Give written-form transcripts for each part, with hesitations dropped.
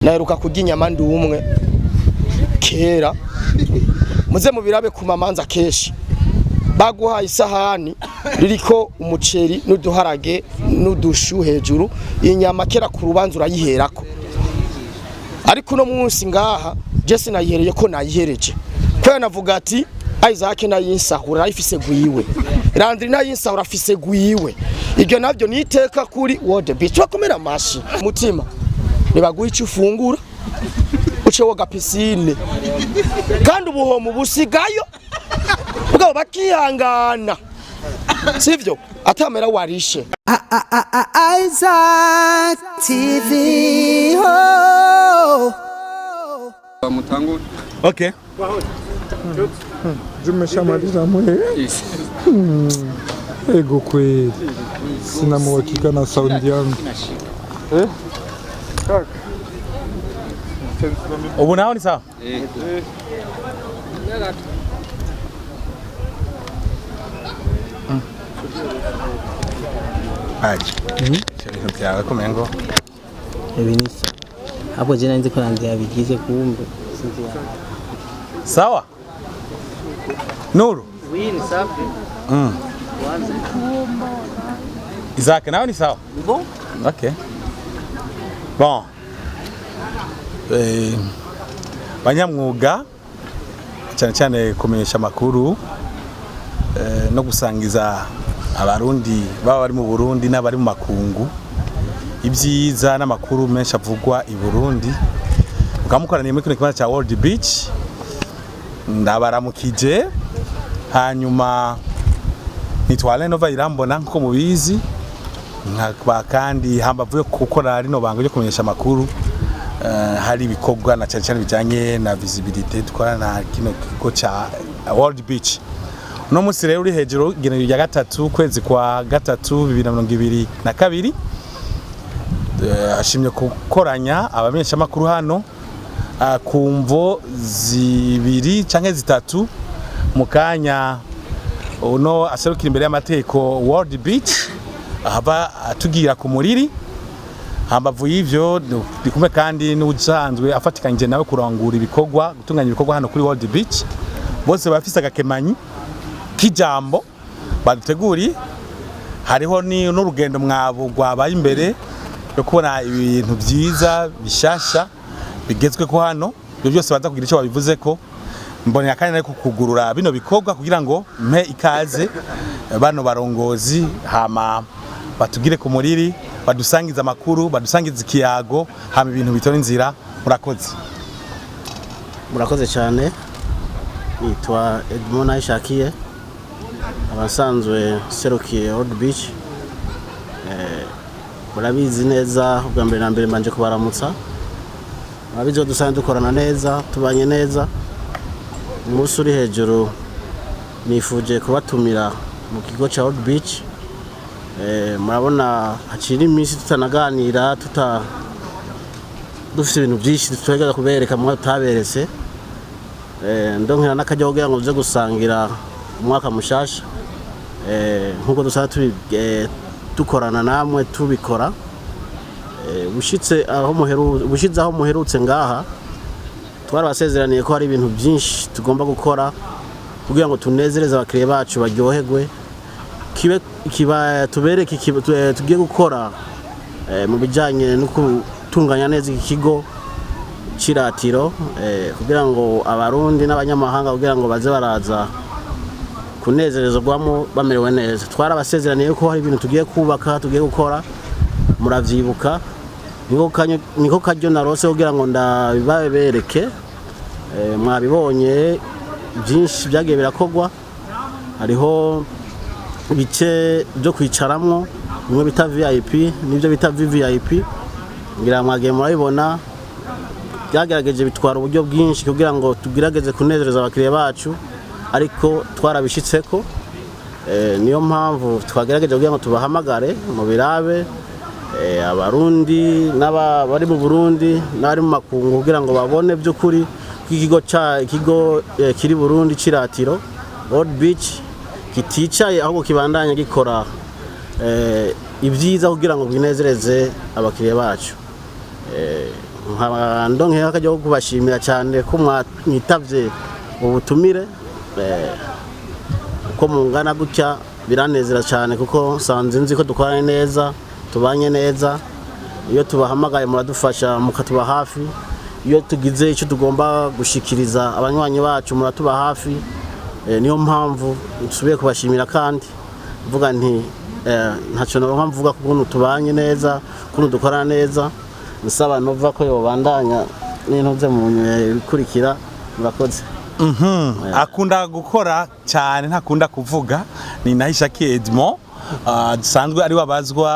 Naheruka kurya inyama ndi umwe kera. Muze mubirabe ku mamanza, kenshi baguhaye isahani ririko umuceri n'uduharage n'udushu hejuru, inyama kera ku rubanza urayiherako. Ariko uno munsi ngaha je sinayihereye ko nayihereje, kubera navuga ati Isaac nayinsahura arifise gwiwe, Landry nayinsahura afise gwiwe. Ibyo navyo ni iteka kuri World Beach. Bakomera amashi mutima, nibaguha icyo ufungura uce woga piscine, kandi ubuhomo busigayo bwabo bakihangana, sivyo atamera warishe. Isaac TV. Oh. Mutangure. Okay. Tumeshamaliza mwe. Ego kweli. Sina muhakika na saundi yangu. Eh? Kaka. Ubu naho ni sawa? Eh. Aje. Ibintu byawe kumengo. Ibi ni sawa, ahubwo je nari nzi ko Landry yabigize, kumbe sinzi ya. Sawa? Nuru. Oui, ni safi. Isaac nawe ni sawa? Bon. Okay. Bon. Banyamwuga cyane cyane kumenyesha amakuru no gusangiza abarundi baba bari mu Burundi n'abari mu makungu ibyiza n'amakuru menshi avugwa i Burundi, mukaba mukoraniye muri kino kibanza cya World Beach, ndabaramukije. Hanyuma nitwa Alain Nova Irambona nkuko mubizi, nkaba kandi hambavu yo gukora rino banga ryo kumenyesha amakuru, hari ibikorwa na cyane cyane bijyanye na visibilité dukora na kino kigo cya World Beach. Uno munsi rero uri hejuru igenewe rya gatatu, ukwezi kwa gatatu 2022, ashimye gukoranya abamenyeshamakuru hano ku mvo zibiri canke zitatu. Mu kanya uno aserukira imbere y'amategeko World Beach ahava atugira ku muriri. Hambavu y'ivyo ndi kumwe kandi n'usanzwe afatikanyije nawe kurangura ibikorwa, gutunganya ibikorwa hano kuri World Beach. Bose bafise agakemanyi k'ijambo baduteguriye. Hariho n'urugendo mwabo rwabaye imbere yo kubona ibintu byiza bishasha bigezwe ko hano. Ibyo byose baza kugira icyo babivuze ko. Mbonera kandi ariko kugurura bino bikorwa kugira ngo mpe ikaze bano barongozi, hama batugire ku muriri, badusangize amakuru, badusangize ikiyago, hama ibintu bitore inzira. Murakoze. Murakoze cyane. Nitwa Edmond Ayishakiye, abasanzwe serukiye Old Beach. Murabizi neza, ubwa mbere na mbere mbanje kubaramutsa. Murabizi ko dusanzwe dukorana neza, tubanye neza. Umunsi uri hejuru nifuje kubatumira mu kigo cya Old Beach. Murabona hakiri iminsi tutanaganira, tuta dufite ibintu byinshi tutwegera kubereka mwe tutaberetse. Ndonkera n'akajya kugira ngo tuze gusangira umwaka mushasha nkuko dusanzwe dukorana namwe tubikora. Ubushitse aho muherutse ngaha, twarabasezeraniye ko hari ibintu byinshi tugomba gukora kugira ngo tunezereze abakiriya bacu, baryoherwe, kibe kiba tubereke tugiye gukora mu bijyanye no gutunganya neza iki kigo ciratiro, kugira ngo abarundi n'abanyamahanga kugira ngo baze baraza kunezerezwamo bamerewe neza. Twarabasezeraniye ko hari ibintu tugiye kubaka, tugiye gukora, muravyibuka. Niko karyo narose kugira ngo ndabibabereke. Mwabibonye byinshi byagiye birakogwa. Hariho ibice byo kwicaramwo bimwe bita VIP n'ibyo bita VVIP, ngira mwagiye murabibona. Byagerageje bitwara uburyo bwinshi kugira ngo tugerageze kunezereza abakiriya bacu, ariko twarabishitseko. Niyo mpamvu twagerageje kugira ngo tubahamagare mu birabe, abarundi n'abari mu Burundi n'abari mu makungu, kugira ngo babone by'ukuri ko ikigo kiri Burundi ciratiro World Beach kiticaye, ahubwo kibandanya gikora ibyiza kugira ngo binezereze abakiriya bacu. Nkaba ndonkeho akajya ko kubashimira cyane ko mwitavye ubutumire. Uko mungana gutya biranezera cyane, kuko nsanze nzi ko dukoranye neza, tubanye neza. Iyo tubahamagaye muradufasha, mukatuba hafi. Iyo tugize icyo tugomba gushikiriza abanywanyi bacu, muratuba hafi. Niyo mpamvu nsubiye kubashimira kandi mvuga nti ntacyo noronka mvuga ku kuntu tubanye neza, ukuntu dukorana neza. Nsaba nova ko yobandanya n'intuze mu bikurikira. Murakoze. Akunda gukora cyane, ntakunda kuvuga. Ni Nahishakiye Edmond, asanzwe ari wabazwa,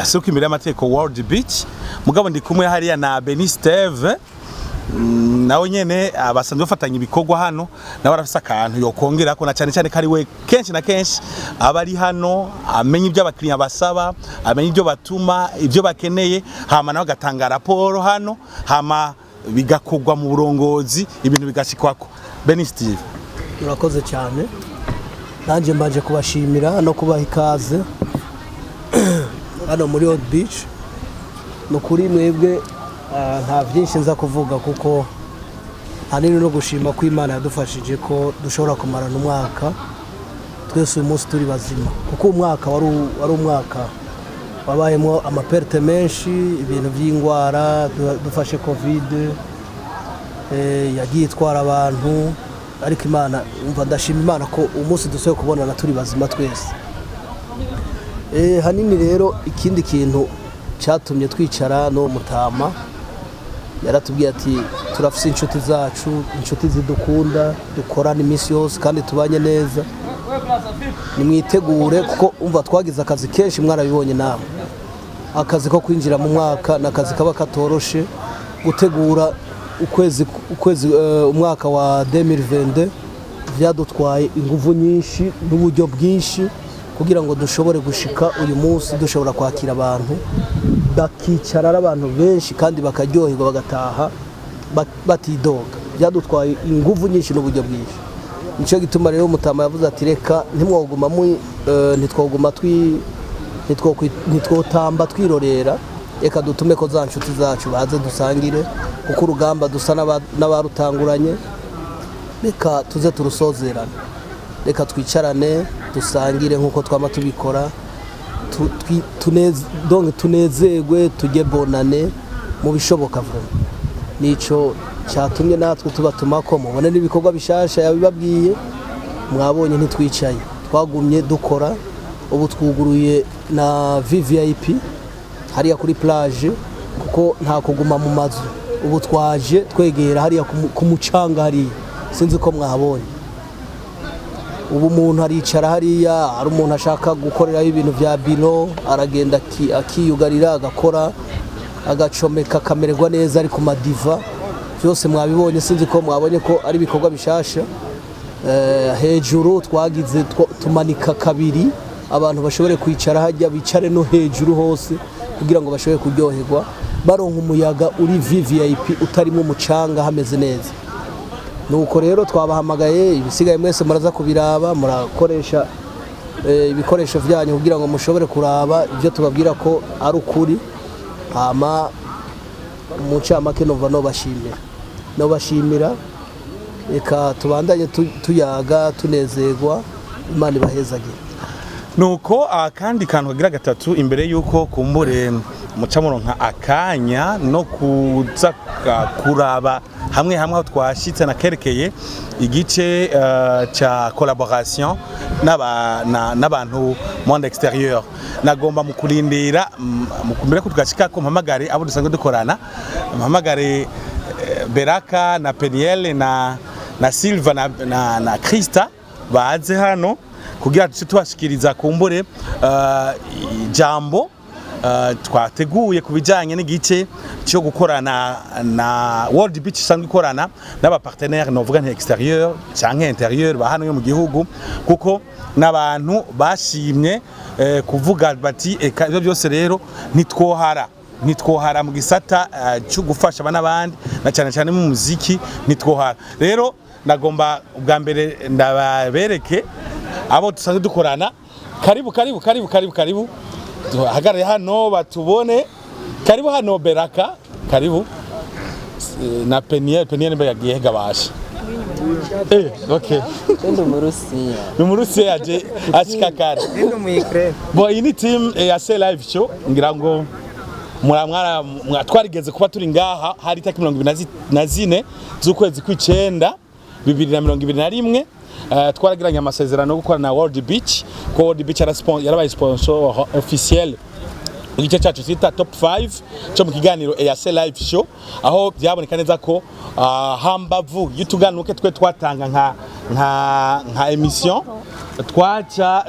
aseruka imbere y'amategeko World Beach. Mugabo ndi kumwe hariya na Beni Steve, nawe nyene basanzwe bafatanya ibikorwa hano. Nawe arafise akantu yokongera ko, na cyane cyane ko ari we kenshi na kenshi aba ari hano, amenya ibyo abakiriya basaba, amenya ibyo batuma, ibyo bakeneye, hama nawe agatanga raporo hano, hama bigakorwa mu burongozi, ibintu bigashikwako. Beni Steve. Murakoze cyane. Nanjye mbanje kubashimira no kubaha ikaze hano muri Old Beach. Ni ukuri mwebwe, nta byinshi nza kuvuga, kuko ahanini no gushima ko Imana yadufashije ko dushobora kumarana umwaka twese uyu munsi turi bazima, kuko umwaka wari umwaka wabayemo ama pertes menshi, ibintu by'indwara. Dufashe COVID, yagiye itwara abantu, ariko Imana, umva, ndashima Imana ko umunsi dusohoye kubonana turi bazima twese. Hanini rero ikindi kintu cyatumye twicara n'uwo mutama, yaratubwiye ati: "Turafise inshuti zacu, inshuti zidukunda, dukorana iminsi yose kandi tubanye neza. Nimwitegure," kuko umva twagize akazi kenshi, mwarabibonye namwe. Akazi ko kwinjira mu mwaka ni akazi kaba katoroshe. Gutegura ukwezi umwaka wa 2022 byadutwaye ingufu nyinshi n'uburyo bwinshi kugira ngo dushobore gushika uyu munsi dushobora kwakira abantu, bakicara ari abantu benshi kandi bakaryoherwa, bagataha batidoga. Byadutwaye ingufu nyinshi n'uburyo bwinshi. Nicyo gituma rero mutama yavuze ati: "Reka ntimwoguma ntitwoguma ntitwotamba twirorera. Reka dutume ko za nshuti zacu baze dusangire, kuko urugamba dusa n'abarutanguranye. Reka tuze turusozerane, reka twicarane dusangire nk'uko twama tubikora, donc tunezerwe, tujye bonane mu bishoboka." Vraiment nico cyatumye natwe tubatuma ko mubone n'ibikorwa bishasha yabibabwiye. Mwabonye ntitwicaye, twagumye dukora. Ubu twuguruye na VVIP hariya kuri plage, kuko nta kuguma mu mazu. Ubu twaje twegera hariya ku mucanga hariya, sinzi ko mwahabonye. Ubu umuntu aricara hariya, hari umuntu ashaka gukoreraho ibintu bya biro, aragenda akiyugarira, agakora, agacomeka, akamererwa neza ari ku madiva. Byose mwabibonye, sinzi ko mwabonye ko ari ibikorwa bishasha. Hejuru twagize tumanika kabiri, abantu bashobore kwicara hajya, bicare no hejuru hose kugira ngo bashobore kuryoherwa, baronka umuyaga uri VVIP utarimo umucanga, hameze neza. Nuko rero twabahamagaye, ibisigaye mwese muraza kubiraba, murakoresha ibikoresho byanyu kugira ngo mushobore kuraba ibyo tubabwira ko ari ukuri. Hama mu ncamake numva nobashimira. Reka tubandanye tuyaga, tunezerwa. Imana ibahezagire. Nuko akandi kantu kagira gatatu, imbere yuko kumbure muca muronka akanya no kuza kuraba hamwe hamwe aho twashitse, nakerekeye igice ca collaboration n'abantu monde extérieur. Nagomba mu kurindira, mu mbere ko tugashika ko mpamagare abo dusanzwe dukorana, mpamagare Beraka na Peniel na Silva na Krista baze hano kugira tuce tubashikiriza kumbure ijambo twateguye ku bijyanye n'igice cyo gukorana na World Beach isanzwe ikorana n'aba partenaire, novuga nti extérieur canke intérieur, ba hano yo mu gihugu, kuko n'abantu bashimye kuvuga bati: "Eka ibyo byose rero ntitwohara mu gisata cyo gufasha abana n'abandi, na cyane cyane mu muziki, ntitwohara." Rero nagomba ubwa mbere ndababereke abo dusanzwe dukorana. Karibu, karibu, karibu, karibu, karibu, duhagarare hano batubone. Karibu hano Beraka, karibu. Na Peniel, Peniel mbe yagiye gabasha. Okay. Ndi Umurusiya. Ni Umurusiya yaje ashika kare. Ndi mu Ukraine. Bo iyi ni team ya C Live Show, ngira ngo muramwara twarigeze kuba turi ngaha, hari itariki 24 z'ukwezi kw'icenda 2021. Twaragiranye amasezerano yo gukorana na World Beach, ko World Beach yarabaye sponsor officiel igice cyacu twita top 5 cyo mu kiganiro EAC Live Show, aho byaboneka neza ko hambavu y'utuganuke twe twatanga nka émission, twaca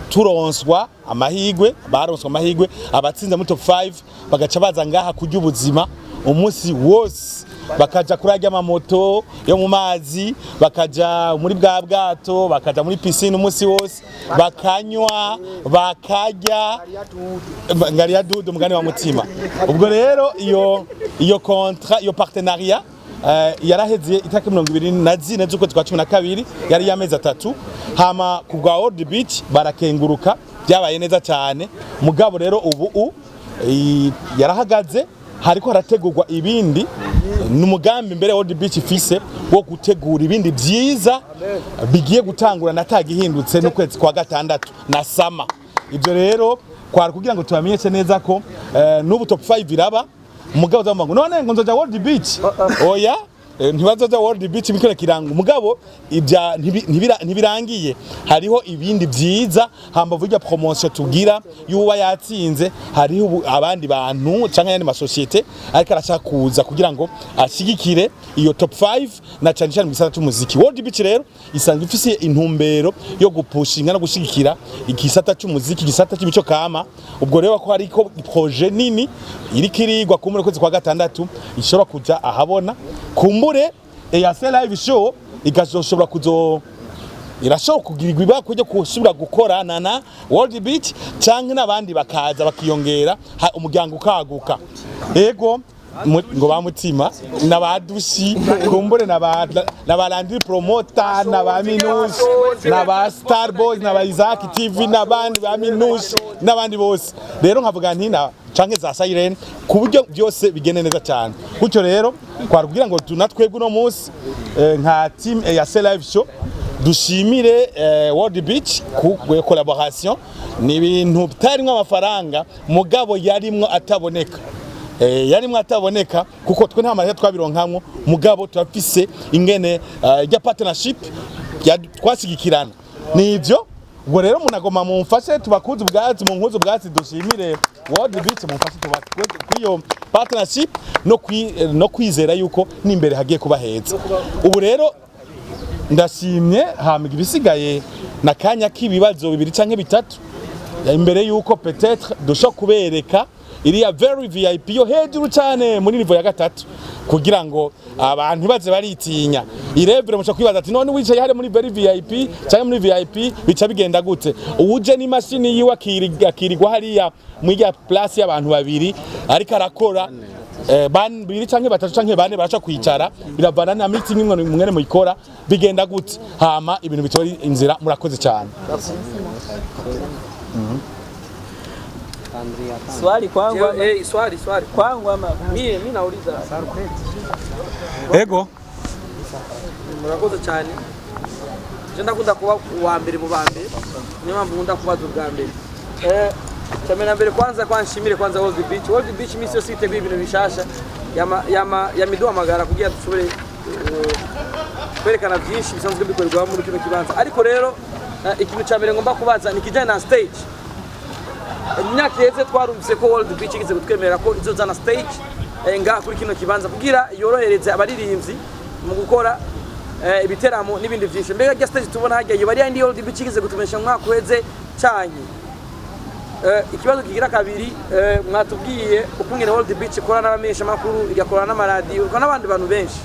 turonswa amahigwe, baronswa amahigwe abatsinze muri top 5, bagaca baza ngaha kurya ubuzima umunsi wose, bakaja kuri arya mamoto yo mu mazi, bakaja muri bwa bwato, bakaja muri piscine umunsi wose, bakanywa, bakarya ngariya dudu, mugani wa mutima. Ubwo rero iyo contrat, iyo partenariat yaraheze itariki 24 z'ukwezi kwa 12, yari y'amezi 3. Hama ku bwa World Beach barakenguruka, byabaye neza cyane. Mugabo rero ubu yarahagaze, hariko harategurwa ibindi. Ni umugambi mbere World Beach ifise wo gutegura ibindi byiza bigiye gutangura natagihindutse n'ukwezi kwa gatandatu na sama. Ibyo rero kwari kugira ngo tubamenyeshe neza ko n'ubu top 5 iraba. Mugabo uzavuga ngo none ngo nzoja World Beach? Oya, ntibazoja World Beach mikore kirango. Mugabo ibya ntibirangiye, hariho ibindi byiza hambavu irya promotion tugira yuba yatsinze. Hariho ubu abandi bantu canke ayandi masosiyete ariko arashaka kuza kugira ngo ashigikire iyo top 5, na cyane cyane mu gisata cy'umuziki. World Beach rero isanzwe ifise intumbero yo gupushinga no gushigikira igisata cy'umuziki, igisata cy'imico kama. Ubwo rero ko hariko projet nini iriko irigwa kumbure kwezi kwa gatandatu ishobora kuja ahabona, kumbure EAC Live Show igazoshobora kuzo irashobora kugirirwa ibakwe ryo gusubira gukorana na World Beach, canke n'abandi bakaza bakiyongera, umuryango ukaguka. Ego, ngo ba mutima na ba dushi, kumbure na ba Landry Promoter, na ba Minus, na ba Star Boys, na ba Isaac TV, n'abandi ba Minus n'abandi bose. Rero nkavuga nti na canke za Siren, ku buryo byose bigende neza cyane. Gutyo rero kwari kugira ngo tunatwebwe uno munsi nka team ya C Live Show dushimire World Beach ku collaboration. Ni ibintu bitarimwo amafaranga, mugabo yarimwo ataboneka, yarimwo ataboneka, kuko twe nta mahera twabironkamwo. Mugabo turafise ingene rya partnership twashigikirana nivyo. Ubwo rero munagoma mumfashe tubakuze ubwatsi mu nkuzu ubwatsi, dushimire World Beach, mumfashe tubakuze kwiyo partnership no kwizera yuko n'imbere hagiye kuba heza. Ubu rero ndashimye, hamiga ibisigaye na kanya k'ibibazo bibiri canke bitatu imbere yuko peut-être dushobora kubereka iriya very VIP yo hejuru cyane muri niveau ya gatatu, kugira ngo abantu baze baritinya irevure. Muca kwibaza ati none wicaye hari muri very VIP cyangwa muri VIP bica bigenda gute? Uje n'imashini yiwe akirirwa hariya muri ya place y'abantu babiri ariko arakora, babiri canke batatu canke bane baraca kwicara, biravana na meeting imwe mwene muyikora bigenda gute, hama ibintu bitora inzira. Murakoze cyane. Swali kwangu ama Swali swali. Kwangu ama Mie mimi nauliza. Ego. Murakoze cyane. Je ndakunda kuba uwa mbere mu ba mbere. Niyo mpamvu nkunda kubaza ubwa mbere. Cyane na mbere kwanza kwa nshimire kwanza World Beach. World Beach imisi yose iteguye ibintu bishasha. Yama yamiduhamagara kugira dushobore kwerekana byinshi bisanzwe bikorerwa muri kino kibanza. Ariko rero ikintu cya mbere ngomba kubaza ni kijyanye na stage. Mu myaka iheze twarumvise ko World Beach igeze kutwemerera ko izozana stage ngaha kuri kino kibanza kugira yorohereze abaririmbyi mu gukora ibiteramo n'ibindi byinshi. Mbega rya stage tubona hajya yoba ari yandi World Beach igeze kutumenyesha mu mwaka uheze canke? Ikibazo kigira kabiri, mwatubwiye ukungene World Beach ikora n'abamenyesha makuru, igakorana n'amaradiyo, ikora n'abandi bantu benshi.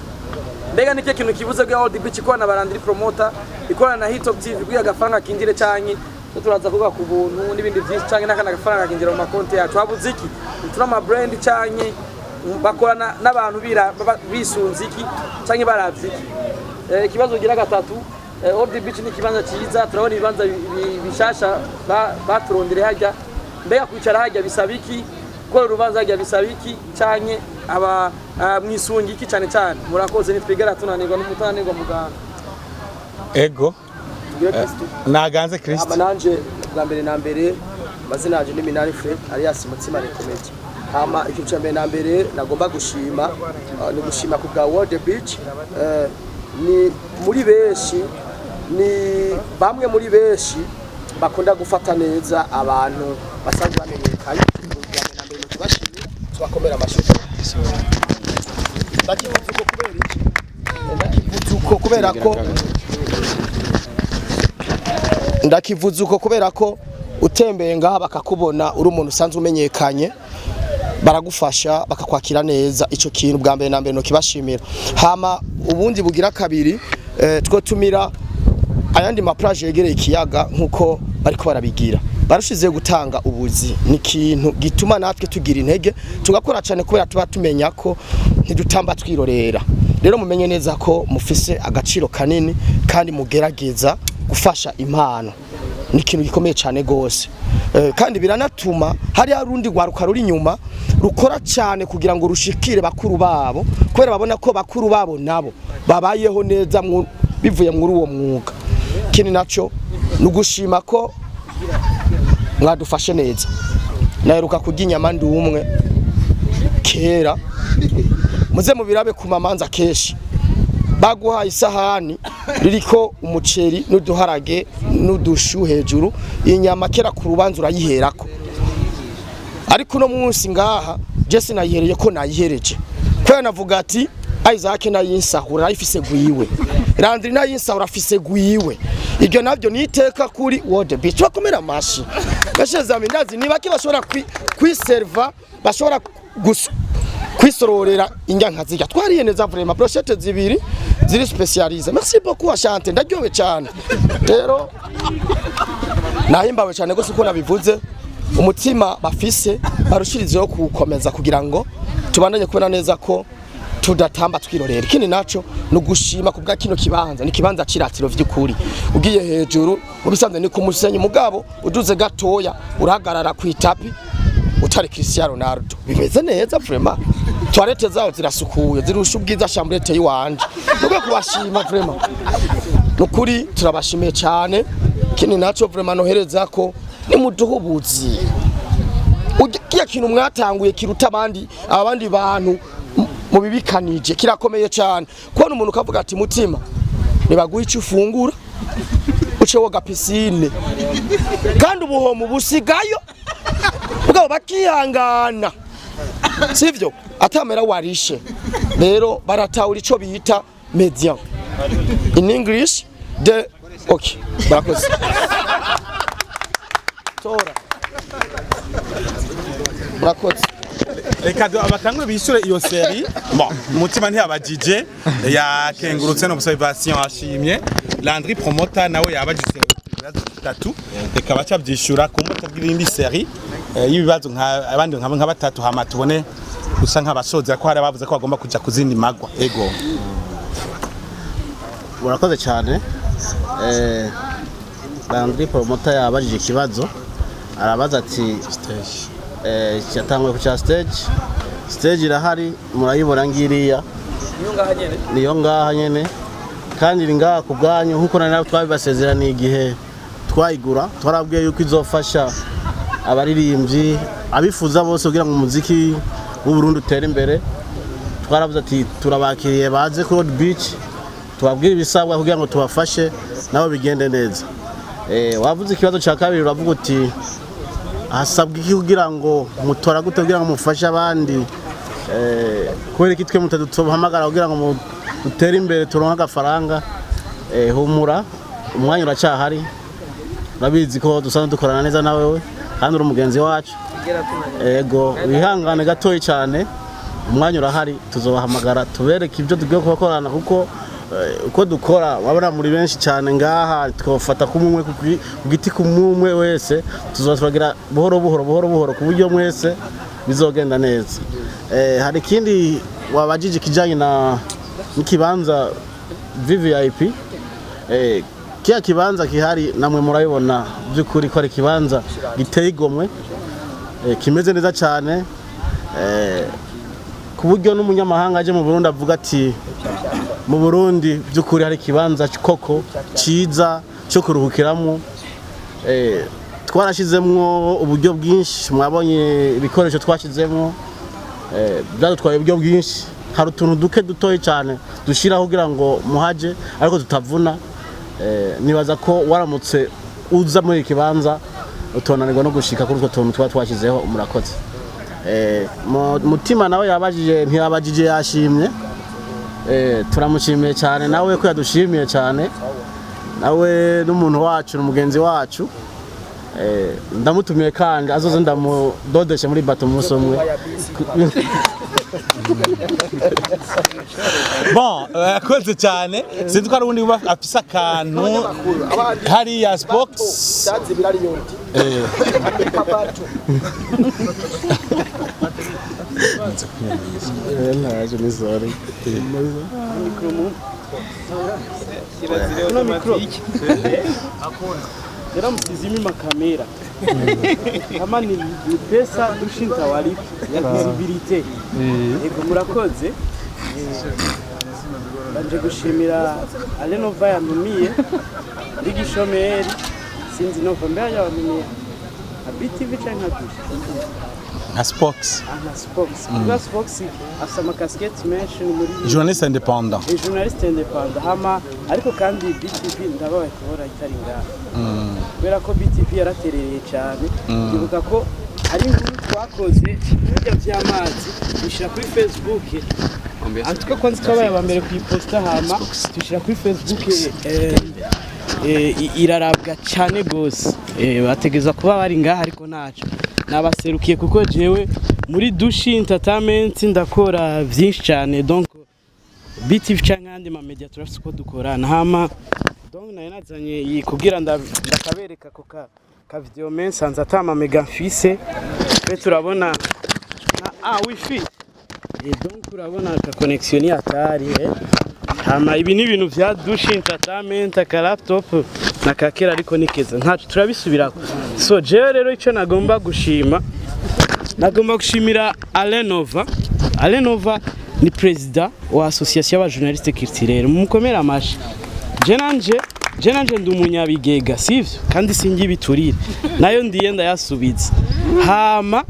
Mbega nicyo kintu kibuze bwa World Beach ikorana na Barandiri Promoter, ikorana na Hitop TV kugira agafaranga kinjire, canke ko turaza kuvuga ku buntu n'ibindi byinshi, canke n'akandi agafaranga kinjira mu makonti yacu? Habuze iki? Turi ama brand canke bakorana n'abantu bisunze iki canke baravye iki? Ikibazo kigira gatatu, World Beach ni ikibanza cyiza, turabona ibibanza bishasha baturondere hajya. Mbega kwicara hajya bisaba iki? Gukora urubanza hajya bisaba iki? Canke Aba mwisungi iki cyane cyane? Murakoze, nitwigera tunanirwa n'umutananirwa muganga. Ego. Tugire Kristo. Naganze Kristo. Hama nanje bwa mbere na mbere, amazina yanje ni Minani Fred alias Mutsima Rekomedi. Hama ikintu cya mbere na mbere nagomba gushima, ni gushima ku bwa World Beach. Ni muri benshi, ni bamwe muri benshi bakunda gufata neza abantu basanzwe bamenyekanye. Bwa mbere na mbere tubashimira, tubakomera amashyi. Ndakivuze uko kubera iki? Ndakivuze uko kubera ko ndakivuze uko kubera ko utembeye ngaha bakakubona uri umuntu usanzwe umenyekanye, baragufasha, bakakwakira neza. Ico kintu bwa mbere na mbere no kibashimira. Hama ubundi bugira kabiri, two tumira ayandi ma plage yegereye ikiyaga nkuko bariko barabigira, barushizeho gutanga ubuzi. Ni ikintu gituma natwe tugira intege, tugakora cyane, kubera tuba tumenya ko ntidutamba twirorera. Rero mumenye neza ko mufise agaciro kanini kandi mugerageza gufasha impano, ni ikintu gikomeye cyane gose. Kandi biranatuma hari harundi rwaruka ruri inyuma rukora cyane kugira ngo rushikire bakuru babo, kubera babona ko bakuru babo nabo babayeho neza bivuye muri uwo mwuga. Ikindi naco ni ugushima ko mwadufashe neza. Naheruka kurya inyama ndi umwe kera. Muze mubirabe ku mamanza kenshi, baguhaye isahani ririko umuceri n'uduharage n'udushu hejuru, inyama kera ku rubanza urayiherako. Ariko uno munsi ngaha je sinayihereye ko nayihereje, kubera navuga ati Isaac nayinsahura ayifise gwiwe, Landry nayinsahura afise gwiwe. Ibyo navyo ni iteka kuri World Beach, bakomera amashi gasheza. Ndazi ni bake bashobora kwiserva, bashobora kwisororera indya nka zirya. Twariye neza vraiment, brochette zibiri ziri spécialisées. Merci beaucoup Ashante, ndaryowe cyane. Rero nahimbawe cyane gose uko nabivuze. Umutima bafise barushirizeho kuwukomeza kugira ngo tubandanye kubona neza ko tudatamba twirorera. Ikindi naco ni ugushima kubwa kino kibanza. Ni kibanza ciratiro vy'ukuri. Ugiye hejuru mu bisanzwe ni ku musenyi, mugabo uduze gatoya urahagarara ku itapi utari Cristiano Ronaldo. Bimeze neza vraiment, toilette zaho zirasukuye, zirusha ubwiza chambrette yiwanje. Nubwo kubashima vraiment, nukuri turabashimiye cyane. Ikindi naco vraiment nohereza ko nimuduhubuzi kiya kintu mwatanguye kiruta abandi bantu mubibikanije, kirakomeye cyane kubona umuntu ukavuga ati mutima nibaguha icyo ufungura, uce woga piscine, kandi ubuhomo busigayo mugabo bakihangana, sivyo atamera warishe. Rero baratahura ico bita médian in English the okay. Barakoze tora, murakoze. Reka abatangwe bishure iyo série. Bon, Mutima ntiyabajije, yakengurutse no observation, ashimye. Landry Promoter nawe yabajije ibibazo bitatu, reka baca byishura ku mbuto bw'irindi série y'ibibazo nka abandi nka batatu, hama tubone gusa nk'abasoza, ko hari abavuze ko bagomba kuja kuzindi magwa. Ego. Murakoze cyane. Landry Promoter yabajije ikibazo, arabaza ati yatanguye ku cya stage. Stage irahari, murayibona ngiriya. Niyo ngaha nyene? Niyo ngaha nyene, kandi iri ngaha ku bwanyu nkuko nari nawe twabibasezeraniye igihe twayigura. Twarabwiye yuko izofasha abaririmbyi abifuza bose kugira ngo umuziki w'u Burundi utere imbere. Twaravuze ati turabakiriye, baze kuri World Beach, tubabwire ibisabwa kugira ngo tubafashe nabo bigende neza. Wavuze ikibazo cya kabiri, uravuga uti hasabwa iki kugira ngo mutora gute kugira ngo mufashe abandi, kubera iki twe mutaduhamagara kugira ngo dutere imbere, turonke agafaranga. Humura, umwanya uracyahari. Urabizi ko dusanzwe dukorana neza na wewe kandi uri umugenzi wacu. Ego, wihangane gatoyi cyane, umwanya urahari, tuzobahamagara tubereke ibyo tugiye kubakorana, kuko uko dukora wabona muri benshi cyane ngaha, twafata kumwe ku giti kumwe wese, tuzatwagira buhoro buhoro buhoro buhoro ku buryo mwese bizogenda neza. Hari ikindi wabajije kijanye na n'ikibanza VVIP. Kiya kibanza kihari namwe murabibona by'ukuri ko ari ikibanza giteye igomwe, kimeze neza cyane. Ku buryo n'umunyamahanga aje mu Burundi avuga ati mu Burundi by'ukuri hari ikibanza koko ciza cyo kuruhukiramo. Twarashizemwo uburyo bwinshi, mwabonye ibikoresho twashizemwo, byadutwaye uburyo bwinshi. Hari utuntu duke dutoyi cyane dushiraho kugira ngo muhaje, ariko tutavuna. Nibaza ko waramutse uza muri iki kibanza utonanirwa no gushika kuri utwo tuntu tuba twashyizeho. Murakoze. Mutima nawe yabajije, ntiyabajije, yashimye. Turamushimiye cyane nawe ko yadushimiye cyane. Nawe n'umuntu wacu, ni umugenzi wacu. Ndamutumiye kandi azoze ndamudodeshe muri bato umunsi umwe. Bon, yakoze cyane. Sinzi ko hari uwundi afise akantu hariya spox. Cyazi birariyonti. No micro. Era msizimi makamera. Kama ni pesa dushinza walipa ya visibilité. Yego, murakoze. Banje gushimira Alenova yantumiye ndi gishomeri, sinzi nova mbere yabanumiye nka BTV canke nka Dusha? Nka spox. Nka Spox. Kuba Spox afise amakasiketi menshi, ni muri Journaliste indépendant. Ni journaliste indépendant. Hama ariko kandi BTV ndababaye kubona itari ngaha, kubera ko BTV yaraterereye cyane. Ndibuka ko hari inkuru twakoze bijya by'amazi, dushyira kuri Facebook, antuka kwanza twabaye aba mbere kuyiposta, hama dushyira kuri Facebook, irarabwa cyane gose. Bategereza kuba bari ngaha, ariko ntaco nabaserukiye kuko jewe muri Dushi Entertainment ndakora byinshi cyane. Donc BTV canke ayandi ma media turafise uko dukorana. Hama donc nari nazanye iyi kugira ndakabereka ako ka video men sanze ata ma mega mfise. Twe turabona na wifi. Donc urabona ka connexion ni hatari. Hama ibi ni ibintu vya Dushi Entertainment, aka laptop na kakera, ariko nikeza ntaco turabisubirako. So jewe rero ico nagomba gushima, nagomba gushimira Alenova. Alenova ni president wa association y'abajournaliste culturels, mumukomere amashi. Je nanje ndi umunyabigega, sivyo? Kandi singi biturire nayo ndiye ndayasubiza. Hama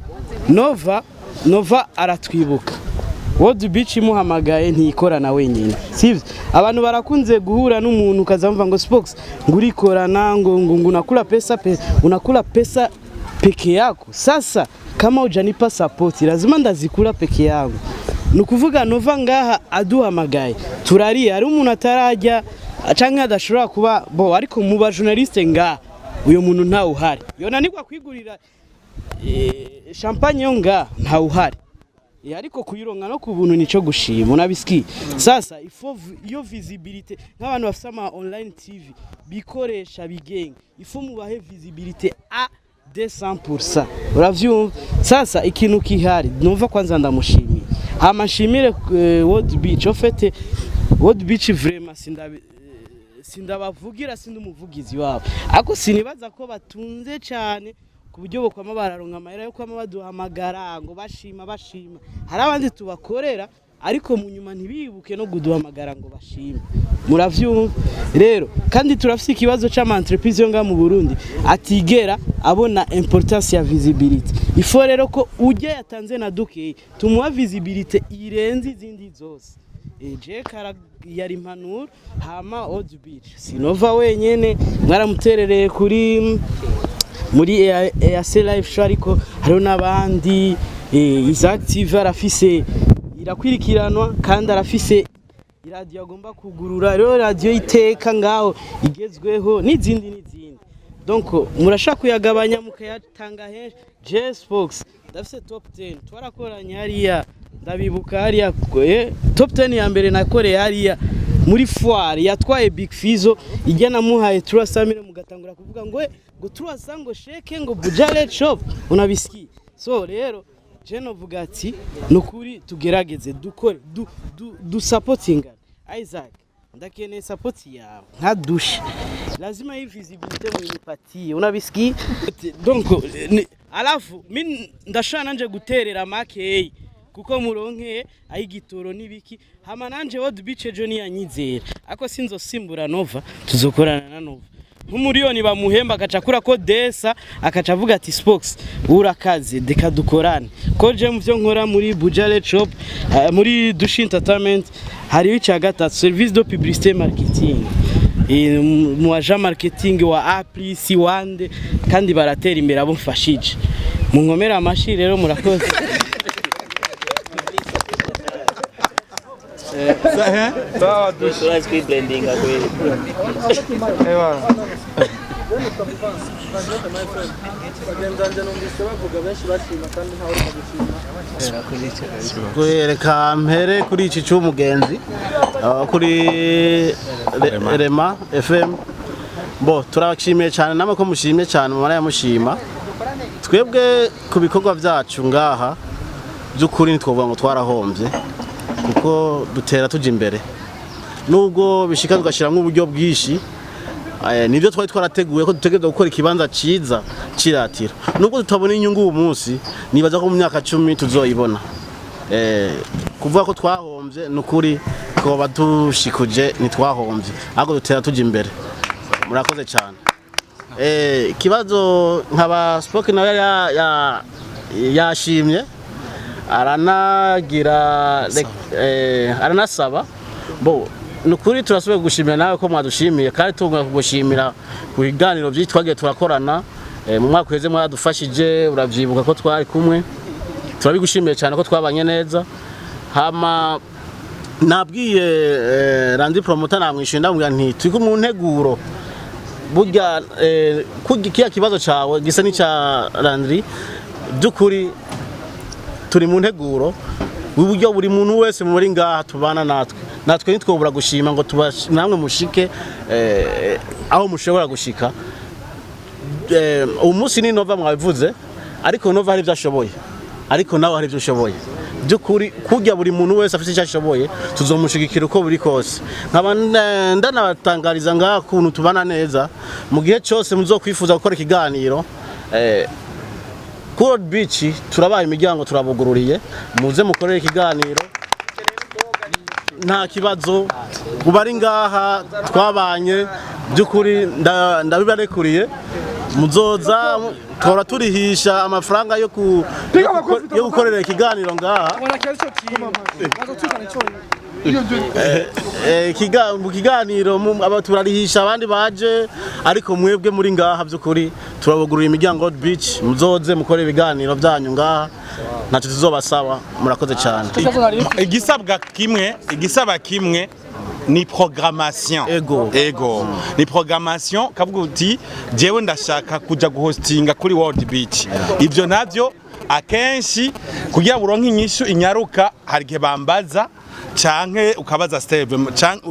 Nova aratwibuka. World Beach imuhamagaye ntiyikorana wenyine, sivyo? Abantu barakunze guhura n'umuntu ukazamva ngo Spox ngo urikorana, ngo unakula pesa unakula pesa peke yako. Sasa kama hujanipa support, lazima ndazikula peke yangu. Ni ukuvuga Nova ngaha aduhamagaye turariye. Hari umuntu atarajya canke adashobora kuba bo, ariko mu ba journaliste ngaha uyo muntu ntawe uhari yonanirwa kwigurira champagne yo ngaha, ntawe uhari. Ariko kuyironka no ku buntu nico gushima, unabisikiye. Sasa ifo iyo visibilité nk'abantu bafise ama online TV bikoresha bigenga, ifo mubahe visibilité a 200%, uravyumva? Sasa ikintu kihari, numva kwanza ndamushimiye. Hama nshimire World Beach. Au fait, World Beach vraiment sindabavugira, sindi umuvugizi wabo, ariko sinibaza ko batunze cyane ku buryo bokwama bararonka amahera yo kwama baduhamagara ngo bashima bashima. Hari abandi tubakorera, ariko mu nyuma ntibibuke no kuduhamagara ngo bashime, muravyumva? Rero kandi turafise ikibazo c'ama entreprise yo ngaha mu Burundi atigera abona importance ya visibility. Ifo rero ko ujya yatanze na dukeyi tumuha visibility irenze izindi zose. Je kara yari impanuro. Hama Old Beach, sinova wenyene mwaramuterereye kuri muri EAC Live Show, ariko hariho n'abandi. Isaac TV arafise, irakwirikiranwa, kandi arafise iradiyo agomba kugurura. Rero radiyo iteka ngaho igezweho n'izindi n'izindi. Donc murashaka kuyagabanya mukayatanga henshi. Jess Fox ndafise top 10 twarakoranye hariya, ndabibuka hariya, top 10 ya mbere nakoreye hariya muri foire yatwaye Big Fizzo, ijya namuhaye 300, mugatangura kuvuga ngo ngo 300, ngo sheke, ngo bujale shop, unabisikia? So rero je novuga ati nukuri tugerageze dukore du supportingana. Isaac, ndakeneye support yawe nka dushe, lazima hii visibilité muinipatie, unabisikia? Donc alafu mi ndashobora nanje guterera makeyi. Kuko muronke ayigitoro nibiki. Hama nanje World Beach ejo niyanyizera, ako sinzosimbura Nova, tuzokorana na Nova nk'umuriyoni bamuhemba, agaca akura ko desa, akaca avuga ati: "Spox, urakaze, reka dukorane." Ko je mu byo nkora muri Bujale Shop, muri Dushi Entertainment, hariho icya gatatu, service de publicité marketing. Mu agent marketing wa Apli Wande, kandi baratera imbere abo mfashije. Munkomere amashi rero, murakoze. Sawa Dushi. Turazi kwiblendinga kweli. Ewa. Bagenzi banjye numvise bavuga benshi bashima, kandi ntawe urimo gushima. Reka mpere kuri iki cy'umugenzi kuri Rema FM. Bo turabashimiye cyane namwe ko mushimye cyane, mumara yamushima. Twebwe ku bikorwa byacu ngaha, by'ukuri ntitwovuga ngo twarahombye, kuko dutera tuja imbere, nubwo bishika tugashyiramo uburyo bwinshi. Nibyo twari twarateguye ko dutegerezwa gukora ikibanza ciza ciratiro. Nubwo tutabona inyungu uyu munsi, nibaza ko mu myaka 10 tuzoyibona. Kuvuga ko twahombye, ni ukuri twoba dushikuje, ntitwahombye, ahubwo dutera tuja imbere. Murakoze cyane. Ikibazo nkaba Spoke nawe yashimye, aranagira aranasaba. Bo ni ukuri turasubiye gushimira nawe ko mwadushimiye, kandi tugomba kugushimira ku biganiro byinshi twagiye turakorana. Mu mwaka uheze mwadufashije, urabyibuka ko twari kumwe. Turabigushimiye cyane ko twabanye neza. Hama nabwiye Randi Promoter, namwishuye, ndamubwira nti turi mu nteguro. Burya kurya kiya kibazo cawe gisa n'icya Landry, by'ukuri turi mu nteguro uburyo buri muntu wese muri ngaha tubana natwe ntitwobura gushima ngo namwe mushike aho mushobora gushika. Uyu munsi ni Nova mwabivuze, ariko Nova hari ibyo ashoboye, ariko nawe hari ibyo ushoboye. By'ukuri kurya buri muntu wese afite icyo ashoboye, tuzomushigikira uko buri kose. Nkaba ndanabatangariza ngaha ukuntu tubana neza. Mu gihe cyose muzokwifuza gukora ikiganiro kuri World Beach, turabaye imiryango, turabugururiye, muze mukorere ikiganiro, nta kibazo. Ubu ari ngaha twabanye, by'ukuri ndabibarekuriye, muzoza tora turihisha amafaranga yo gukorera ikiganiro ngaha. Mu kiganiro aba turarihisha abandi baje, ariko mwebwe muri ngaha, by'ukuri turabugurura imiryango World Beach, muzoze mukore ibiganiro byanyu ngaha, ntacyo tuzobasaba. Murakoze cyane. Igisabwa kimwe, igisaba kimwe ni programmation. Ego. Ego, ni programmation, kavuga uti jewe ndashaka kuja guhostinga kuri World Beach. Ivyo navyo akenshi kugira uronke inyishu inyaruka, hari igihe bambaza canke ukabaza Steve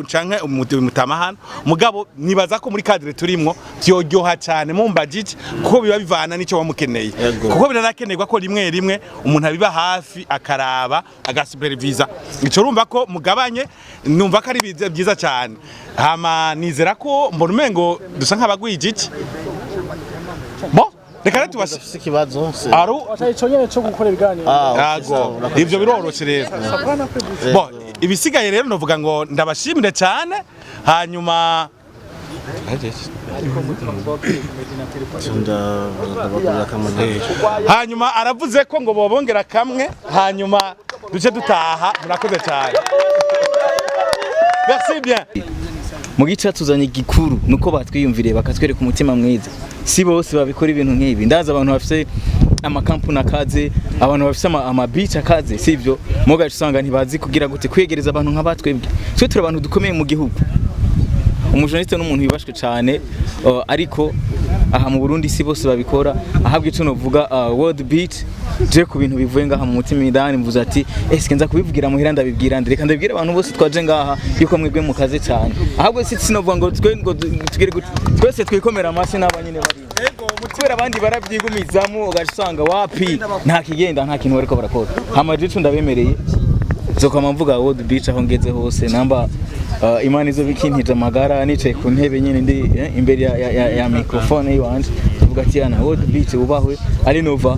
canke umutama hano. Mugabo nibaza ko muri cadre turimwo vyoryoha cane mumbajije, kuko biba bivana n'ico wamukeneye, kuko biranakenerwa ko rimwe rimwe umuntu abiba hafi, akaraba, agasupervisa ico. Urumva ko mugabanye, numva ko ari byiza cyane. Hama nizera ko mbona umengo dusa nk'abagwije iki. Bo reka rero tubashe Ufise ikibazo aru Ico nyene co gukora ibiganiro. Ah, okay, Yago, sawa, urakoze. Ivyo biroroshe rero. Bo ibisigaye rero novuga ngo ndabashimire cyane, hanyuma Ndabagurira kamwe. Hanyuma aravuze ko ngo bobongera kamwe, hanyuma duce dutaha. Murakoze cyane, merci bien. Mu gice tuzanye igikuru nuko batwiyumviriye, bakatwereka umutima mwiza. Si bose babikora ibintu nk'ibi. Ndazi abantu bafite amakampuni akaze, abantu bafite ama beach akaze, sivyo? Mugace usanga ntibazi kugira gute kwiyegereza abantu nk'abatwebwe. Twe turi abantu dukomeye mu gihugu. Umujournaliste n'umuntu wibashwe cyane, ariko aha mu Burundi si bose babikora. Ahabwa ico novuga, World Beat, je ku bintu bivuye ngaha mu mutima indani, mvuze ati eske nza kubivugira muhira, ndabibwira ndi, reka ndabibwira abantu bose twaje ngaha yuko mwebwe mukaze cyane. Ahubwo si sinovuga ngo twe ngo tugire gute, twese twikomera amashyi n'abanyene bari, kubera abandi barabyigumizamo, ugaca usanga wapi, nta kigenda, nta kintu bariko barakora. Hama je ndabemereye nzokama mvuga World Beach aho ngeze hose, namba Imana izo bikintije amagara, nicaye ku ntebe nyene ndi imbere ya microphone yiwanje, tuvuga ati yana World Beach ubahwe ari Nova.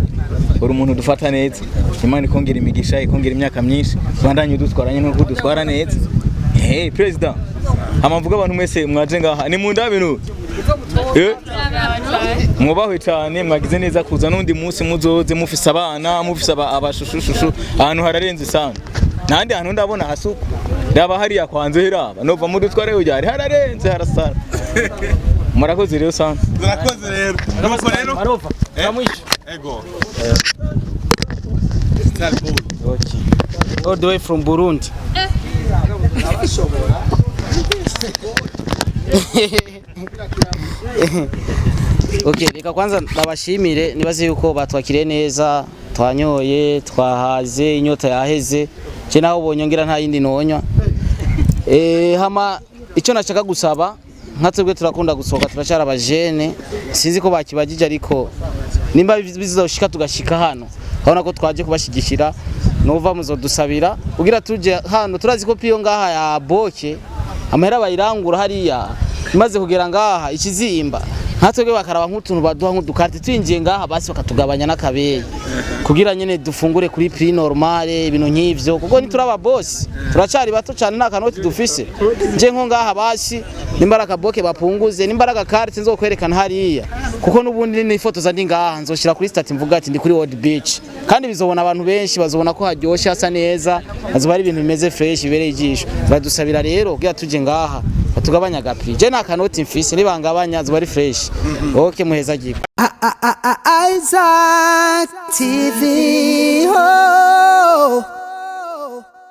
Uri umuntu dufata neza. Imana ikongera imigisha, ikongera imyaka myinshi, bandanye udutwaranye nkuko dutwara neza. Hey president, hama mvuga abantu mwese mwaje ngaha ni mu ndabinu. Mwubahwe cyane, mwagize neza kuza. N'undi munsi muzoze mufise abana, mufise abashushushu. Ahantu hararenze sana, nandi hantu ndabona hasuku. Raba hariya kwanze, raba nova mudutware ujyari, hararenze, harasara. Murakoze rero sana. Murakoze rero. Nuko rero Marova turamwishe. Ego. All the way from Burundi. Abashobora. Okay, reka kwanza ndabashimire, nibaze yuko batwakiriye neza, twanyoye, twahaze, inyota yaheze. Je naho bonyongera nta yindi nonywa. Hama icyo nashaka gusaba, nka twebwe turakunda gusohoka, turacyari abajene, sinzi ko bakibagije, ariko nimba bizoshika tugashika hano, urabona ko twaje kubashyigikira, nuva muzodusabira kugira tuje hano. Turazi ko piyo ngaha ya boke amahera bayirangura hariya, imaze kugera ngaha ikizimba. Nka twebwe bakaraba nk'utuntu baduha nk'udukarte twinjiye ngaha, basi bakatugabanya n'akabeyi kugira nyene dufungure kuri prix normale, ibintu nk'ivyo, kuko ntituraba boss, turacari bato cyane, nta kanoti dufise. Nje nko ngaha basi nimba ari akaboke bapunguze, nimba ari agakarte nzokwerekana hariya, kuko n'ubundi nifotoza ndi ngaha nzoshira kuri statut mvuga ati ndi kuri World Beach, kandi bizobona abantu benshi, bazobona ko haryoshe, hasa neza, hazoba ari ibintu bimeze fresh, bibereye ijisho. Badusabira rero kugira tuje ngaha batugabanya agaprix. Je nta kanoti mfise, nibangabanya zoba ari fresh. Okay, muheza giko. Isaac TV. Oh.